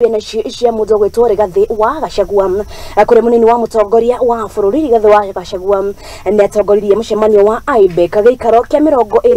Nacio cia mũndũ ũgwĩtwo Rigathĩ wa Gachagua kũrĩ mũnini wa mũtongoria wa bũrũri. Rigathĩ wa Gachagua nĩ atongoririe mũcemanio wa IBEC gĩikaro kĩa 20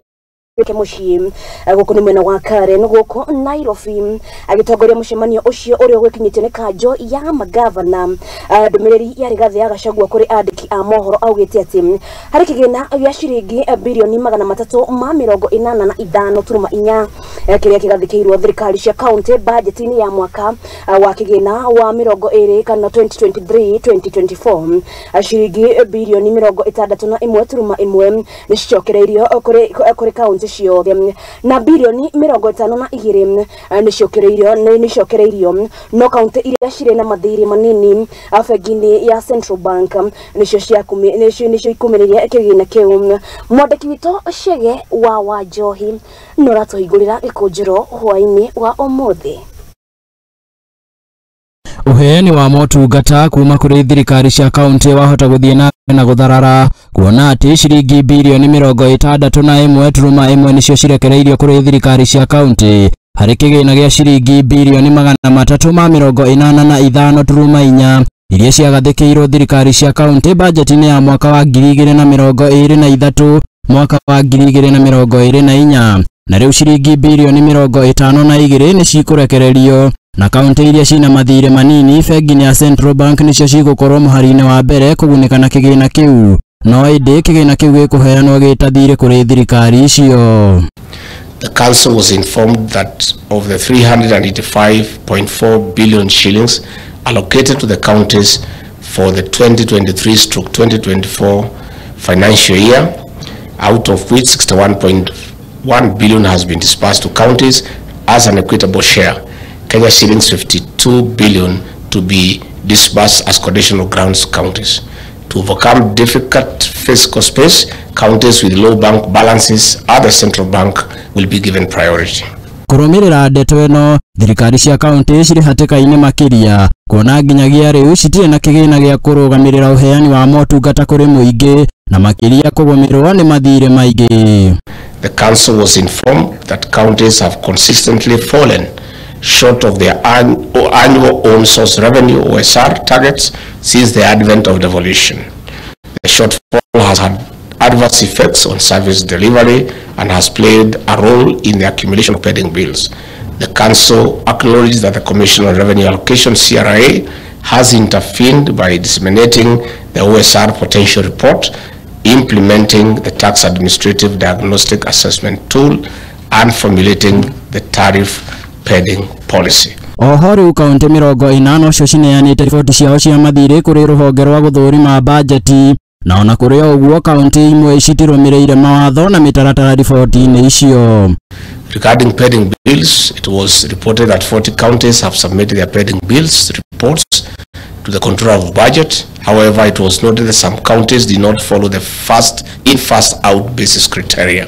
ke mũciĩ gũkũ nĩ mwena wa Karen gũkũ Nairobi, agĩtongoria mũcemanio ũcio ũrĩa ũgwĩkinyĩtio nĩ kanjo ya magavana. Ndũmĩrĩri ya Rigathĩ ya Gachagua kũrĩ andĩki a mohoro augĩte atĩ harĩ kĩgĩna gĩa ciringi birioni 385.4 kĩrĩa kĩgathĩkĩirwo thirikari cia kaunti bajeti-inĩ ya mwaka wa kĩgĩna wa 20 kana 2023 2024. Ciringi birioni 61.1 nĩ cicokereirio kũrĩ kaunti ciothe na birioni 52 nĩ cicokereirio, no kaunti iria cirĩ na mathirĩ manini bengi-inĩ ya Central Bank nĩcio ikumĩrĩrie kĩgĩna kĩu. Mwandĩki witũ Chege wa Wanjohi nĩ ũratũhingũrĩra gĩkũnjĩro hwaĩ-inĩ wa ũmũthĩ. Ũheani wa motungata kuma kũrĩ thirikari cia kaunti wahota gũthiĩ na mbere na gũtharara, kuona atĩ ciringi birioni 61.1 nĩcio cirekereirio kũrĩ thirikari cia kaunti harĩ kĩgĩna gĩa ciringi birioni 385.4 iria ciagathĩkĩirwo thirikari cia kaunti bajeti-inĩ ya mwaka wa 2023 mwaka wa 2024, na rĩu ciringi birioni 52 nĩ cikũrekererio, na kaunti iria cina mathirĩ manini bengi-inĩ ya Central Bank nĩcio cigũkorwo mũhari-inĩ wa mbere kũgunĩka na kĩgĩna kĩu, no ĩndĩ kĩgĩna kĩu gĩkũheanwo gĩta thirĩ kũrĩ thirikari icio. The council was informed that of the 385.4 billion shillings allocated to the counties for the 2023-2024 financial year, out of which 61.1 billion has been disbursed to counties as an equitable share, Kenya shillings 52 billion to be disbursed as conditional grants to counties. To overcome difficult fiscal space, counties with low bank balances at the central bank will be given priority. Kũrũmĩrĩra ndeto ĩno, thirikari cia kaunti cirĩ hatĩka-inĩ makĩria, kuona nginyagia rĩu citirĩ na kĩgĩna gĩa kũrũgamĩrĩra ũheani wa motungata kũrĩ mũingĩ, na makĩria kũgũmĩrwo nĩ mathirĩ maingĩ. The council was informed that counties have consistently fallen short of their annual own source revenue OSR targets since the advent of devolution. The shortfall has had adverse effects on service delivery and has played a role in the accumulation of pending bills. The council acknowledged that the Commission on Revenue Allocation CRA has intervened by disseminating the OSR potential report, implementing the tax administrative diagnostic assessment tool, and formulating the tariff pending policy. Oho rĩu kaunti 80 ũcio cineanĩte riboti ciao cia mathirĩ kũrĩ rũhonge rwa gũthũrima bajeti, na ona kũrĩ o ũguo kaunti imwe citirũmĩrĩire mawatho na mĩtaratara riboti-inĩ icio. Regarding pending bills, it was reported that 40 counties have submitted their pending bills reports to the Controller of Budget. However, it was noted that some counties did not follow the first in, first out basis criteria.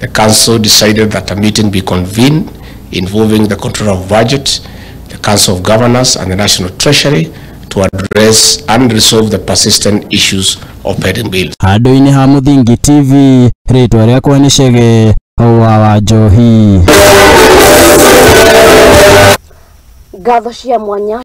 The council decided that a meeting be convened involving the Controller of Budget, the Council of Governors, and the National Treasury to address and resolve the persistent issues of pending bills. Handũ-inĩ ha Mũthingi TV, rĩtwa rĩakwa nĩ Chege wa Wanjohi. Ngatho cia mwanya.